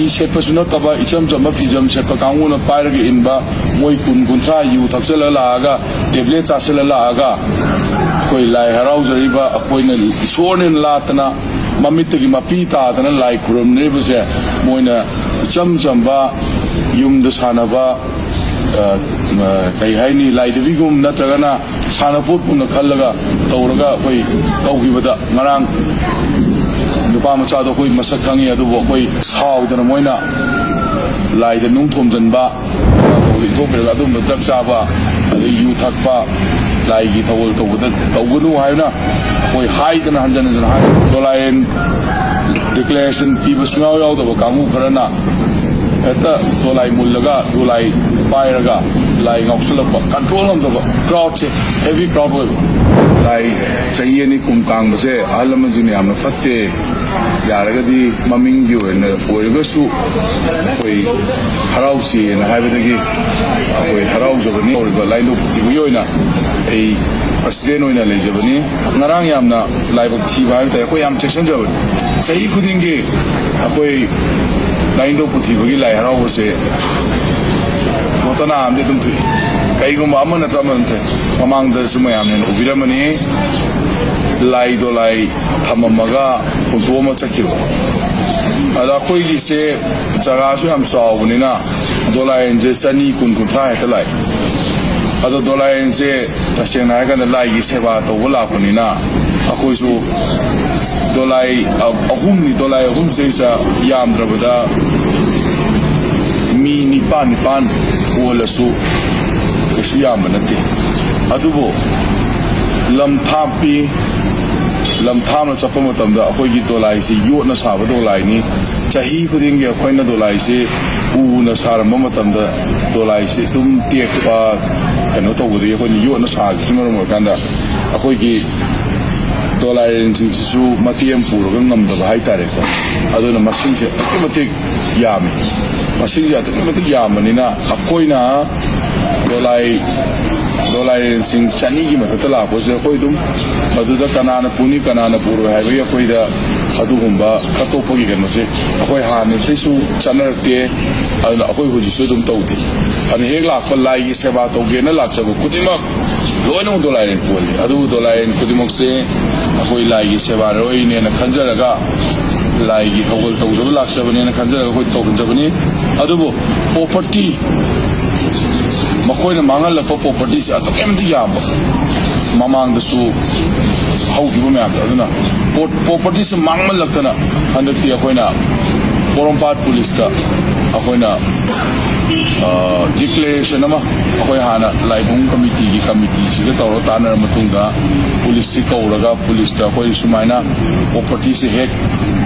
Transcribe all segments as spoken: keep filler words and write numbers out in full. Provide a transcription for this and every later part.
ꯁꯦꯠꯄꯁꯨ ꯅꯠꯇꯕ, ꯏꯆꯝ ꯆꯝꯕ ꯐꯤꯖꯝ ꯁꯦꯠꯄ ꯀꯥꯡꯕꯨꯅ ꯄꯥꯏꯔꯒ ꯏꯟꯕ, ꯃꯣꯏ ꯀꯨꯟ ꯀꯨꯟꯊ꯭ꯔꯥ ꯌꯨ ꯊꯛꯆꯜꯂ ꯂꯥꯛꯑꯒ, ꯇꯦꯕ꯭ꯂꯦꯠ ꯆꯥꯁꯤꯜꯂ ꯂꯥꯛꯑꯒ, ꯑꯩꯈꯣꯏ ꯂꯥꯏ ꯍꯔꯥꯎꯖꯔꯤꯕ ꯑꯩꯈꯣꯏꯅ ꯏꯁꯣꯔꯅꯦꯅ ꯂꯥꯠꯇꯅ, ꯃꯃꯤꯠꯇꯒꯤ ꯃꯄꯤ ꯇꯥꯗꯅ ꯂꯥꯏ ꯈꯨꯔꯨꯝꯅꯔꯤꯕꯁꯦ, ꯃꯣꯏꯅ ꯏꯆꯝ ꯆꯝꯕ ꯌꯨꯝꯗ ꯁꯥꯟꯅꯕ, ꯑ, ꯑ, ꯀꯩ ꯍꯥꯏꯅꯤ, ꯂꯥꯏꯙꯕꯤꯒꯨꯝ ꯅꯠꯇ꯭ꯔꯒꯅ ꯁꯥꯟꯅꯄꯣꯠꯀꯨꯝꯅ ꯈꯜꯂꯒ ꯇꯧꯔꯒ ꯑꯩꯈꯣꯏ ꯇꯧꯈꯤꯕꯗ, ꯉꯔꯥꯡ ꯅꯨꯄꯥ ꯃꯆꯥꯗꯣ ꯑꯩꯈꯣꯏ ꯃꯁꯛ ꯈꯪꯉꯤ, ꯑꯗꯨꯕꯨ ꯑꯩꯈꯣꯏ ꯁꯥꯎꯗꯅ ꯃꯣꯏꯅ ꯂꯥꯏꯗ ꯅꯨꯡ ꯊꯣꯝꯖꯤꯟꯕ, ꯇꯧꯕꯗ ꯏꯟꯊꯣꯛꯄꯤꯔꯒ ꯑꯗꯨꯒꯨꯝꯕ ꯗ꯭ꯔꯒ ꯆꯥꯕ, ꯑꯗꯩ ꯌꯨ ꯊꯛꯄ, ꯂꯥꯏꯒꯤ ꯊꯧꯒꯜ ꯇꯧꯕꯗ ꯇꯧꯒꯅꯨ ꯍꯥꯏꯅ ꯑꯩꯈꯣꯏ ꯍꯥꯏꯗꯅ ꯍꯟꯖꯟ ꯍꯟꯖꯟ ꯍꯥꯏ꯫ ꯗꯣꯂꯥꯏꯔꯦꯟ ꯗꯤꯀ꯭ꯂꯦꯔꯦꯁꯟ ꯄꯤꯕ ꯁꯨꯡꯌꯥꯎ ꯌꯥꯎꯗꯕ ꯀꯥꯡꯕꯨ ꯈꯔꯅ ꯍꯦꯛꯇ ꯗꯣꯂꯥꯏ ꯃꯨꯜꯂꯒ, ꯗꯣꯂꯥꯏ ꯄꯥꯏꯔꯒ ꯂꯥꯏ ꯉꯥꯎꯁꯜꯂꯛꯄ, ꯀꯟꯇ꯭ꯔꯣꯜ ꯉꯝꯗꯕ, ꯀ꯭ꯔꯥꯎꯗꯁꯦ ꯍꯦꯚꯤ ꯀ꯭ꯔꯥꯎꯗ ꯑꯣꯏꯕ꯫ ꯂꯥꯏ ꯆꯍꯤ ꯑꯅꯤ ꯀꯨꯝ ꯀꯥꯡꯕꯁꯦ ꯑꯍꯜ ꯂꯃꯟꯁꯤꯡꯅ ꯌꯥꯝꯅ ꯐꯠꯇꯦ, ꯌꯥꯔꯒꯗꯤ ꯃꯃꯤꯡꯒꯤ ꯑꯣꯏꯅ ꯑꯣꯏꯔꯒꯁꯨ ꯑꯩꯈꯣꯏ ꯍꯔꯥꯎꯁꯤꯅ ꯍꯥꯏꯕꯗꯒꯤ ꯑꯩꯈꯣꯏ ꯍꯔꯥꯎꯖꯕꯅꯤ꯫ ꯍꯧꯔꯤꯕ ꯂꯥꯏꯅꯤꯡꯊꯧ ꯄꯨꯊꯤꯕꯒꯤ ꯑꯣꯏꯅ ꯑꯩ ꯄ꯭ꯔꯁꯤꯗꯦꯟ ꯑꯣꯏꯅ ꯂꯩꯖꯕꯅꯤ꯫ ꯉꯔꯥꯡ ꯌꯥꯝꯅ ꯂꯥꯏꯕꯛ ꯊꯤꯕ ꯍꯥꯏꯕ ꯇꯥꯔꯦ, ꯑꯩꯈꯣꯏ ꯌꯥꯝ ꯆꯦꯛꯁꯤꯟꯖꯕꯅꯤ꯫ ꯆꯍꯤ ꯈꯨꯗꯤꯡꯒꯤ ꯑꯩꯈꯣꯏ ꯂꯥꯏꯅꯤꯡꯊꯧ ꯄꯨꯊꯤꯕꯒꯤ ꯂꯥꯏ ꯍꯔꯥꯎꯕꯁꯦ ꯒꯣꯇꯅꯥ ꯑꯃꯗꯤ ꯑꯗꯨꯝ ꯊꯣꯛꯏ꯫ ꯀꯩꯒꯨꯝꯕ ꯑꯃ ꯅꯠꯇ꯭ꯔ ꯑꯃ ꯑꯗꯨꯝ ꯊꯣꯛꯏ꯫ ꯃꯃꯥꯡꯗꯁꯨ ꯃꯌꯥꯝꯅ ꯎꯕꯤꯔꯝꯃꯅꯤ, ꯂꯥꯏ ꯗꯣꯂꯥꯏ ꯊꯝꯃꯝꯃꯒ ꯍꯨꯟꯇꯣꯛꯑꯝꯃ ꯆꯠꯈꯤꯕ꯫ ꯑꯗ ꯑꯩꯈꯣꯏꯒꯤꯁꯦ ꯖꯒꯥꯁꯨ ꯌꯥꯝ ꯆꯥꯎꯕꯅꯤꯅ ꯗꯣꯂꯥꯏꯔꯦꯟꯁꯦ ꯆꯅꯤ ꯀꯨꯟ ꯀꯨꯟꯊ꯭ꯔꯥ ꯍꯦꯛꯇ ꯂꯥꯛꯏ꯫ ꯑꯗꯣ ꯗꯣꯂꯥꯏꯔꯦꯟꯁꯦ ꯇꯁꯦꯡꯅ ꯍꯥꯏꯔꯀꯥꯟꯗ ꯂꯥꯏꯒꯤ ꯁꯦꯕꯥ ꯇꯧꯕ ꯂꯥꯛꯄꯅꯤꯅ ꯑꯩꯈꯣꯏꯁꯨ ꯗꯣꯂꯥꯏ ꯑ-, ꯑꯍꯨꯝꯅꯤ, ꯗꯣꯂꯥꯏ ꯑꯍꯨꯝꯁꯤꯗꯩꯁꯤꯗ ꯌꯥꯝꯗ꯭ꯔꯕꯗ ꯃꯤ ꯅꯤꯄꯥꯟ ꯅꯤꯄꯥꯟ ꯑꯣꯜꯂꯁꯨ ꯀꯩꯁꯨ ꯌꯥꯝꯕ ꯅꯠꯇꯦ꯫ ꯑꯗꯨꯕꯨ ꯂꯝ ꯊꯥꯞꯄꯤ, ꯂꯝ ꯊꯥꯞꯅ ꯆꯠꯄ ꯃꯇꯝꯗ ꯑꯩꯈꯣꯏꯒꯤ ꯗꯣꯂꯥꯏꯁꯤ ꯌꯣꯠꯅ ꯁꯥꯕ ꯗꯣꯂꯥꯏꯅꯤ꯫ ꯆꯍꯤ ꯈꯨꯗꯤꯡꯒꯤ ꯑꯩꯈꯣꯏꯅ ꯗꯣꯂꯥꯏꯁꯤ ꯎꯅ ꯁꯥꯔꯝꯕ ꯃꯇꯝꯗ ꯗꯣꯂꯥꯏꯁꯤ ꯑꯗꯨꯝ ꯇꯦꯛꯄ, ꯀꯩꯅꯣ ꯇꯧꯕꯗꯒꯤ ꯑꯩꯈꯣꯏꯅ ꯌꯣꯠꯅ ꯁꯥꯕꯁꯤꯅ ꯃꯔꯝ ꯑꯣꯏꯔꯀꯥꯟꯗ ꯑꯩꯈꯣꯏꯒꯤ ꯗꯣꯂꯥꯏꯔꯦꯟꯁꯤꯡꯁꯤꯁꯨ ꯃꯇꯦꯡ ꯄꯨꯔꯒ ꯉꯝꯗꯕ ꯍꯥꯏꯇꯥꯔꯦꯀꯣ꯫ ꯑꯗꯨꯅ ꯃꯁꯤꯡꯁꯦ ꯑꯗꯨꯛꯀꯤ ꯃꯇꯤꯛ ꯌꯥꯝꯃꯤ꯫ ꯃꯁꯤꯡꯁꯦ ꯑꯗꯨꯛꯀꯤ ꯃꯇꯤꯛ ꯌꯥꯝꯕꯅꯤꯅ ꯑꯩꯈꯣꯏꯅ ꯗꯣꯂꯥꯏ, ꯗꯣꯂꯥꯏꯔꯦꯟꯁꯤꯡ ꯆꯅꯤꯒꯤ ꯃꯊꯛꯇ ꯂꯥꯛꯄꯁꯦ ꯑꯩꯈꯣꯏ ꯑꯗꯨꯝ ꯃꯗꯨꯗ ꯀꯅꯥꯅ ꯄꯨꯅꯤ, ꯀꯅꯥꯅ ꯄꯨꯔꯣꯏ ꯍꯥꯏꯕꯒꯤ ꯑꯩꯈꯣꯏꯗ ꯑꯗꯨꯒꯨꯝꯕ ꯀꯠꯇꯣꯛꯄꯒꯤ ꯀꯩꯅꯣꯁꯦ ꯑꯩꯈꯣꯏ ꯍꯥꯟꯅꯗꯩꯁꯨ ꯆꯠꯅꯔꯛꯇꯦ꯫ ꯑꯗꯨꯅ ꯑꯩꯈꯣꯏ ꯍꯧꯖꯤꯛꯁꯨ ꯑꯗꯨꯝ ꯇꯧꯗꯦ꯫ ꯑꯗꯨꯅ ꯍꯦꯛ ꯂꯥꯛꯄ ꯂꯥꯏꯒꯤ ꯁꯦꯕꯥ ꯇꯧꯒꯦꯅ ꯂꯥꯛꯆꯕ ꯈꯨꯗꯤꯡꯃꯛ ꯂꯣꯏꯅꯃꯛ ꯗꯣꯂꯥꯏꯔꯦꯟ ꯀꯣꯜꯂꯤ꯫ ꯑꯗꯨꯕꯨ ꯗꯣꯂꯥꯏꯔꯦꯟ ꯈꯨꯗꯤꯡꯃꯛꯁꯦ ꯑꯩꯈꯣꯏ ꯂꯥꯏꯒꯤ ꯁꯦꯕꯥꯔꯣꯏꯅꯦꯅ ꯈꯟꯖꯔꯒ, ꯂꯥꯏꯒꯤ ꯊꯧꯒꯜ ꯇꯧꯖꯕ ꯂꯥꯛꯆꯕꯅꯦꯅ ꯈꯟꯖꯔꯒ ꯑꯩꯈꯣꯏ ꯇꯧꯍꯟꯖꯕꯅꯤ꯫ ꯑꯗꯨꯕꯨ ꯄ꯭ꯔꯣꯄꯔꯇꯤ, ꯃꯈꯣꯏꯅ ꯃꯥꯡꯍꯜꯂꯛꯄ ꯄ꯭ꯔꯣꯄꯔꯇꯤꯁꯦ ꯑꯗꯨꯛꯀꯤ ꯃꯇꯤꯛ ꯌꯥꯝꯕ, ꯃꯃꯥꯡꯗꯁꯨ ꯍꯧꯈꯤꯕ ꯃꯌꯥꯝꯗꯣ꯫ ꯑꯗꯨꯅ ꯄ꯭ꯔꯣ-, ꯄ꯭ꯔꯣꯄꯔꯇꯤꯁꯦ ꯃꯥꯡꯃꯜꯂꯛꯇꯅ ꯍꯟꯗꯛꯇꯤ ꯑꯩꯈꯣꯏꯅ ꯄꯣꯔꯣꯝꯄꯥꯠ ꯄꯨꯂꯤꯁꯇ ꯑꯩꯈꯣꯏꯅ, ꯑ, ꯗꯤꯀ꯭ꯂꯦꯔꯦꯁꯟ ꯑꯃ, ꯑꯩꯈꯣꯏ ꯍꯥꯟꯅ ꯂꯥꯏꯕꯨꯡ ꯀꯃꯤꯇꯤꯒꯤ, ꯀꯃꯤꯇꯤꯁꯤꯒ ꯇꯧꯔꯒ ꯇꯥꯟꯅꯔ ꯃꯇꯨꯡꯗ ꯄꯨꯂꯤꯁꯁꯤ ꯀꯧꯔꯒ ꯄꯨꯂꯤꯁꯇ ꯑꯩꯈꯣꯏ ꯁꯨꯃꯥꯏꯅ ꯄ꯭ꯔꯣꯄꯔꯇꯤꯁꯦ ꯍꯦꯛ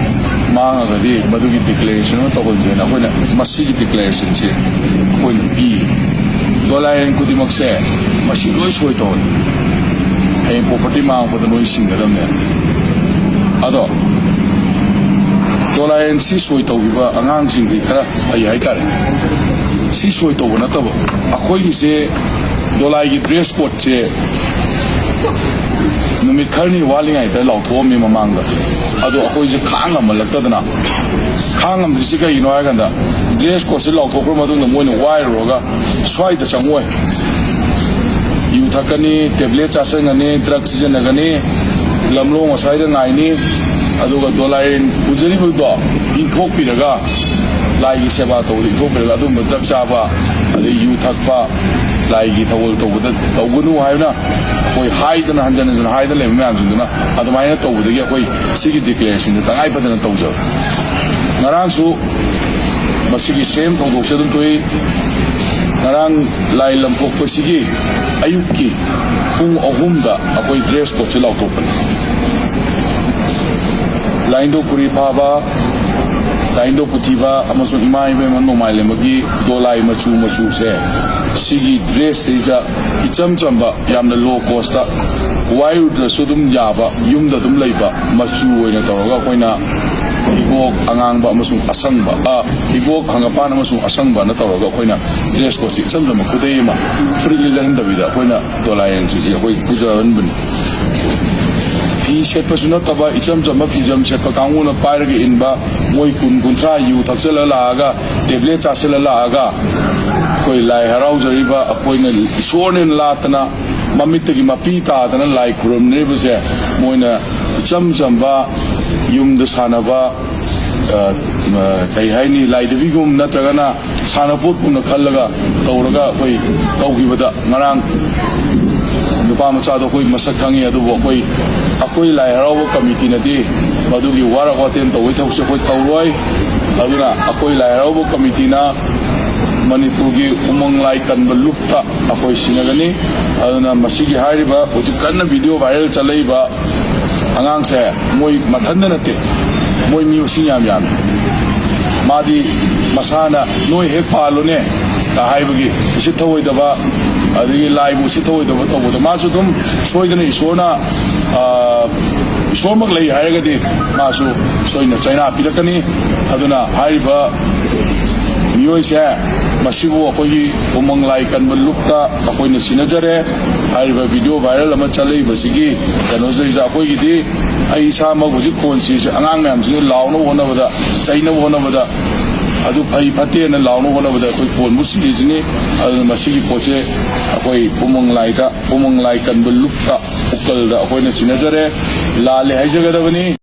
ꯃꯥꯡꯉꯒꯗꯤ ꯃꯗꯨꯒꯤ ꯗꯤꯀ꯭ꯂꯦꯔꯦꯁꯟ ꯑꯃ ꯇꯧꯍꯟꯁꯦꯅ ꯑꯩꯈꯣꯏꯅ ꯃꯁꯤꯒꯤ ꯗꯤꯀ꯭ꯂꯦꯔꯦꯁꯟꯁꯦ ꯑꯩꯈꯣꯏꯅ ꯄꯤ꯫ ꯗꯣꯂꯥꯏꯔꯦꯟ ꯈꯨꯗꯤꯡꯃꯛꯁꯦ ꯃꯁꯤ ꯂꯣꯏ ꯁꯣꯏ ꯇꯧꯍꯜꯂꯤ꯫ ꯍꯌꯦꯡ ꯄ꯭ꯔꯣꯄꯔꯇꯤ ꯃꯥꯡꯉꯛꯄꯗ ꯅꯣꯏ ꯁꯤꯡꯒꯗꯕꯅꯦ꯫ ꯑꯗꯣ ꯗꯣꯂꯥꯏꯔꯦꯟ ꯁꯤ ꯁꯣꯏ ꯇꯧꯈꯤꯕ ꯑꯉꯥꯡꯁꯤꯡꯗꯤ ꯈꯔ ꯐꯩ ꯍꯥꯏꯇꯥꯔꯦ꯫ ꯁꯤ ꯁꯣꯏ ꯇꯧꯕ ꯅꯠꯇꯕ, ꯑꯩꯈꯣꯏꯒꯤꯁꯦ ꯗꯣꯂꯥꯏꯒꯤ ꯗ꯭ꯔꯦꯁ ꯀꯣꯠꯁꯦ ꯅꯨꯃꯤꯠ ꯈꯔꯅꯤ ꯋꯥꯠꯂꯤꯉꯩꯗ ꯂꯥꯎꯊꯣꯛꯑꯝꯃꯤ ꯃꯃꯥꯡꯗ꯫ ꯑꯗꯣ ꯑꯩꯈꯣꯏꯁꯦ ꯈꯥꯡ ꯉꯝꯃꯜꯂꯛꯇꯗꯅ, ꯈꯥꯡ ꯉꯝꯗ꯭ꯔꯤꯁꯤ ꯀꯩꯒꯤꯅꯣ ꯍꯥꯏꯔꯀꯥꯟꯗ, ꯗ꯭ꯔꯦꯁ ꯀꯣꯠꯁꯦ ꯂꯥꯎꯊꯣꯛꯈ꯭ꯔ ꯃꯇꯨꯡꯗ ꯃꯣꯏꯅ ꯋꯥꯏꯔꯨꯔꯒ ꯁ꯭ꯋꯥꯏꯗ ꯆꯪꯉꯣꯏ꯫ ꯌꯨ ꯊꯛꯀꯅꯤ, ꯇꯦꯕ꯭ꯂꯦꯠ ꯆꯥꯁꯤꯟꯒꯅꯤ, ꯗ꯭ꯔꯒ ꯁꯤꯖꯤꯟꯅꯒꯅꯤ, ꯂꯝꯂꯣꯡ ꯑꯁ꯭ꯋꯥꯏꯗ ꯉꯥꯏꯅꯤ꯫ ꯑꯗꯨꯒ ꯗꯣꯂꯥꯏꯔꯦꯟ ꯄꯨꯖꯔꯤꯕꯗꯣ ꯏꯟꯊꯣꯛꯄꯤꯔꯒ, ꯂꯥꯏꯒꯤ ꯁꯦꯕꯥ ꯇꯧꯕꯗ ꯏꯟꯊꯣꯛꯄꯤꯔꯒ, ꯑꯗꯨꯝꯕ ꯗ꯭ꯔꯒ ꯆꯥꯕ, ꯑꯗꯩ ꯌꯨ ꯊꯛꯄ, ꯂꯥꯏꯒꯤ ꯊꯧꯒꯜ ꯇꯧꯕꯗ ꯇꯧꯒꯅꯨ ꯍꯥꯏꯅ ꯑꯩꯈꯣꯏ ꯍꯥꯏꯗꯅ, ꯍꯟꯖꯟ ꯍꯟꯖꯟ ꯍꯥꯏꯗꯅ ꯂꯩꯕ ꯃꯌꯥꯝꯁꯤꯡꯗꯨꯅ ꯑꯗꯨꯃꯥꯏꯅ ꯇꯧꯕꯗꯒꯤ ꯑꯩꯈꯣꯏ ꯁꯤꯒꯤ ꯗꯤꯀ꯭ꯂꯦꯔꯦꯁꯟꯁꯦ ꯇꯉꯥꯏ ꯐꯗꯅ ꯇꯧꯖꯕ꯫ ꯉꯔꯥꯡꯁꯨ ꯃꯁꯤꯒꯤ ꯁꯦꯝ ꯊꯧꯗꯣꯛꯁꯦ ꯑꯗꯨꯝ ꯊꯣꯛꯏ꯫ ꯉꯔꯥꯡ ꯂꯥꯏ ꯂꯝꯊꯣꯛꯄꯁꯤꯒꯤ ꯑꯌꯨꯛꯀꯤ ꯄꯨꯡ ꯑꯍꯨꯝꯗ ꯑꯩꯈꯣꯏ ꯗ꯭ꯔꯦꯁ ꯀꯣꯠꯁꯦ ꯂꯥꯎꯊꯣꯛꯄꯅꯤ꯫ ꯂꯥꯏꯅꯤꯡꯊꯧ ꯈꯨꯔꯤ ꯐꯥꯕ, ꯂꯥꯏꯅꯤꯡꯊꯧ ꯄꯨꯊꯤꯕ ꯑꯃꯁꯨꯡ ꯏꯃꯥ ꯏꯕꯦꯝꯃ ꯅꯣꯡꯃꯥꯏꯂꯦꯝꯕꯒꯤ ꯗꯣꯂꯥꯏ ꯃꯆꯨ ꯃꯆꯨꯁꯦ ꯁꯤꯒꯤ ꯗ꯭ꯔꯦꯁꯁꯤꯗ ꯏꯆꯝ ꯆꯝꯕ, ꯌꯥꯝꯅ ꯂꯣ ꯀꯣꯁꯇ, ꯋꯥꯏꯔꯨꯗ꯭ꯔꯁꯨ ꯑꯗꯨꯝ ꯌꯥꯕ, ꯌꯨꯝꯗ ꯑꯗꯨꯝ ꯂꯩꯕ ꯃꯆꯨ ꯑꯣꯏꯅ ꯇꯧꯔꯒ ꯑꯩꯈꯣꯏꯅ ꯍꯤꯒꯣꯛ ꯑꯉꯥꯡꯕ ꯑꯃꯁꯨꯡ ꯑꯁꯪꯕ, ꯑ, ꯍꯤꯒꯣꯛ ꯍꯪꯒꯄꯥꯟ ꯑꯃꯁꯨꯡ ꯑꯁꯪꯕꯅ ꯇꯧꯔꯒ ꯑꯩꯈꯣꯏꯅ ꯗ꯭ꯔꯦꯁ ꯀꯣꯗꯁꯤ ꯏꯆꯝ ꯆꯝꯕ ꯈꯨꯗꯩ ꯑꯃ, ꯐꯨꯔꯤꯠ ꯂꯤꯠꯍꯟꯗꯕꯤꯗ ꯑꯩꯈꯣꯏꯅ ꯗꯣꯂꯥꯏꯔꯦꯟꯁꯤꯁꯤ ꯑꯩꯈꯣꯏ ꯄꯨꯖꯍꯟꯕꯅꯤ꯫ ꯁꯦꯠꯄꯁꯨ ꯅꯠꯇꯕ, ꯏꯆꯝ ꯆꯝꯕ ꯐꯤꯖꯝ ꯁꯦꯠꯄ ꯀꯥꯡꯕꯨꯅ ꯄꯥꯏꯔꯒ ꯏꯟꯕ, ꯃꯣꯏ ꯀꯨꯟ ꯀꯨꯟꯊ꯭ꯔꯥ ꯌꯨ ꯊꯛꯆꯜꯂ ꯂꯥꯛꯑꯒ, ꯇꯦꯕ꯭ꯂꯦꯠ ꯆꯥꯁꯤꯜꯂ ꯂꯥꯛꯑꯒ, ꯑꯩꯈꯣꯏ ꯂꯥꯏ ꯍꯔꯥꯎꯖꯔꯤꯕ ꯑꯩꯈꯣꯏꯅ ꯏꯁꯣꯔꯅꯦꯅ ꯂꯥꯠꯇꯅ, ꯃꯃꯤꯠꯇꯒꯤ ꯃꯄꯤ ꯇꯥꯗꯅ ꯂꯥꯏ ꯈꯨꯔꯨꯝꯅꯔꯤꯕꯁꯦ, ꯃꯣꯏꯅ ꯏꯆꯝ ꯆꯝꯕ ꯌꯨꯝꯗ ꯁꯥꯟꯅꯕ, ꯑ, ꯑ, ꯀꯩ ꯍꯥꯏꯅꯤ, ꯂꯥꯏꯙꯕꯤꯒꯨꯝ ꯅꯠꯇ꯭ꯔꯒꯅ ꯁꯥꯟꯅꯄꯣꯠꯀꯨꯝꯅ ꯈꯜꯂꯒ ꯇꯧꯔꯒ ꯑꯩꯈꯣꯏ ꯇꯧꯈꯤꯕꯗ, ꯉꯔꯥꯡ ꯅꯨꯄꯥ ꯃꯆꯥꯗꯣ ꯑꯩꯈꯣꯏ ꯃꯁꯛ ꯈꯪꯉꯤ, ꯑꯗꯨꯕꯨ ꯑꯩꯈꯣꯏ, ꯑꯩꯈꯣꯏ ꯂꯥꯏ ꯍꯔꯥꯎꯕ ꯀꯃꯤꯇꯤꯅꯗꯤ ꯃꯗꯨꯒꯤ ꯋꯥꯔꯛ ꯋꯥꯇꯦꯝ ꯇꯧꯕꯒꯤ ꯊꯕꯛꯁꯦ ꯑꯩꯈꯣꯏ ꯇꯧꯔꯣꯏ꯫ ꯑꯗꯨꯅ ꯑꯩꯈꯣꯏ ꯂꯥꯏ ꯍꯔꯥꯎꯕ ꯀꯃꯤꯇꯤꯅ ꯃꯅꯤꯄꯨꯔꯒꯤ ꯎꯃꯪ ꯂꯥꯏ ꯀꯟꯕ ꯂꯨꯞꯇ ꯑꯩꯈꯣꯏ ꯁꯤꯟꯅꯒꯅꯤ꯫ ꯑꯗꯨꯅ ꯃꯁꯤꯒꯤ ꯍꯥꯏꯔꯤꯕ ꯍꯧꯖꯤꯛ ꯀꯟꯅ ꯚꯤꯗꯤꯑꯣ ꯚꯥꯏꯔꯦꯜ ꯆꯠꯂꯛꯏꯕ ꯑꯉꯥꯡꯁꯦ ꯃꯣꯏ ꯃꯊꯟꯇ ꯅꯠꯇꯦ, ꯃꯣꯏ ꯃꯤ ꯃꯁꯤꯡ ꯌꯥꯝ ꯌꯥꯝꯃꯤ꯫ ꯃꯥꯗꯤ ꯃꯁꯥꯅ "ꯅꯣꯏ ꯍꯦꯛ ꯄꯥꯜꯂꯨꯅꯦ" ꯀ ꯍꯥꯏꯕꯒꯤ ꯎꯁꯤꯠ ꯊꯑꯣꯏꯗꯕ, ꯑꯗꯒꯤ ꯂꯥꯏꯕꯨ ꯎꯁꯤꯠ ꯊꯑꯣꯏꯗꯕ ꯇꯧꯕꯗ, ꯃꯥꯁꯨ ꯑꯗꯨꯝ ꯁꯣꯏꯗꯅ ꯏꯁꯣꯔꯅ, ꯑ, ꯏꯁꯣꯔꯃꯛ ꯂꯩ ꯍꯥꯏꯔꯒꯗꯤ ꯃꯥꯁꯨ ꯁꯣꯏꯗꯅ ꯆꯩꯅꯥ ꯄꯤꯔꯛꯀꯅꯤ꯫ ꯑꯗꯨꯅ ꯍꯥꯏꯔꯤꯕ ꯃꯤꯑꯣꯏꯁꯦ, ꯃꯁꯤꯕꯨ ꯑꯩꯈꯣꯏꯒꯤ ꯎꯃꯪ ꯂꯥꯏ ꯀꯟꯕ ꯂꯨꯞꯇ ꯑꯩꯈꯣꯏꯅ ꯁꯤꯟꯅꯖꯔꯦ꯫ ꯍꯥꯏꯔꯤꯕ ꯚꯤꯗꯤꯑꯣ ꯚꯥꯏꯔꯦꯜ ꯑꯃ ꯆꯠꯂꯛꯏꯕꯁꯤꯒꯤ ꯀꯩꯅꯣꯁꯤꯗꯩꯁꯤꯗ ꯑꯩꯈꯣꯏꯒꯤꯗꯤ, ꯑꯩ ꯏꯁꯥꯃꯛ ꯍꯧꯖꯤꯛ ꯈꯣꯟ ꯁꯤꯔꯤꯁꯦ ꯑꯉꯥꯡ ꯃꯌꯥꯝꯁꯤꯅ ꯂꯥꯎꯅꯕ ꯍꯣꯠꯅꯕꯗ, ꯆꯩꯅꯕ ꯍꯣꯠꯅꯕꯗ, ꯑꯗꯨ ꯐꯩ ꯐꯠꯇꯦꯅ ꯂꯥꯎꯅꯕ ꯍꯣꯠꯅꯕꯗ ꯑꯩꯈꯣꯏ ꯈꯣꯟꯕꯨ ꯁꯤꯔꯤꯁꯤꯅꯤ꯫ ꯑꯗꯨꯅ ꯃꯁꯤꯒꯤ ꯄꯣꯠꯁꯦ ꯑꯩꯈꯣꯏ ꯎꯃꯪ ꯂꯥꯏꯗ, ꯎꯃꯪ ꯂꯥꯏ ꯀꯟꯕ ꯂꯨꯞꯇ, ꯎꯀꯜꯗ ꯑꯩꯈꯣꯏꯅ ꯁꯤꯟꯅꯖꯔꯦ꯫ ꯂꯥꯜꯂꯦ ꯍꯥꯏꯖꯒꯗꯕꯅꯤ꯫